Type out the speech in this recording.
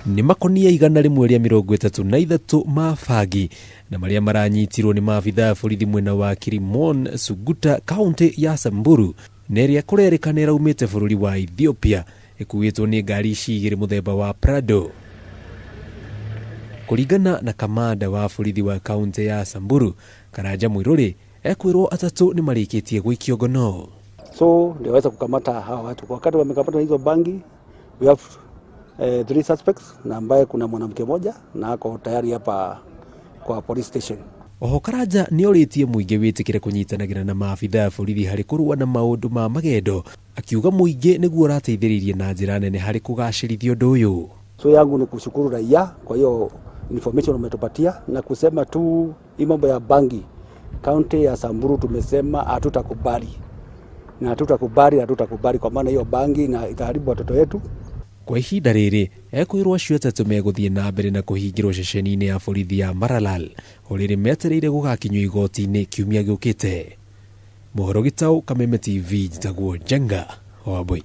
Nĩ makonia 133 ma bangi na marĩa maranyitirwo nĩ maabithaa a borithi mwena wa Kilimon Suguta kaunti ya Samburu na ĩrĩa kũrerĩkana ĩraumĩte bũrũri wa Ethiopia ĩkuĩtwo nĩ ngari ici igĩrĩ mũthemba wa Prado. Kũringana na kamanda wa borithi wa kaunti ya Samburu Karanja Mwiruri ekwĩrwo atatũ nĩ marĩkĩtie gũikio ngono. So ndio waweza kukamata hawa watu. Wakati wamekamata hizo bangi, we have three suspects na ambaye kuna mwanamke moja na ako tayari hapa kwa police station. Oho Karanja nĩ orĩtie mũingĩ wĩtĩkĩre kũnyitanagĩra na maabithaa a borithi harĩ kũrũa na maũndũ ma magendo, akiuga mũingĩ nĩguo ũrateithĩrĩirie na njĩra nene harĩ kũgacĩrithia ũndũ ũyũ. So yangu ni kushukuru raia kwa hiyo information umetupatia na kusema tu hii mambo ya bangi kaunti ya Samburu tumesema hatutakubali na hatutakubali, hatutakubali kwa maana hiyo bangi na itaharibu watoto wetu. Kwa ihinda rĩrĩ ekwĩrwo acio atatũ megũthiĩ na mbere na kũhingĩrwo ceceni-inĩ ya borithi ya Maralal o rĩrĩ metereire gũgakinyio igoti-inĩ kiumia gĩũkĩte. Mohoro Gĩtaũ, Kameme TV, njĩtagwo Njenga Wambui.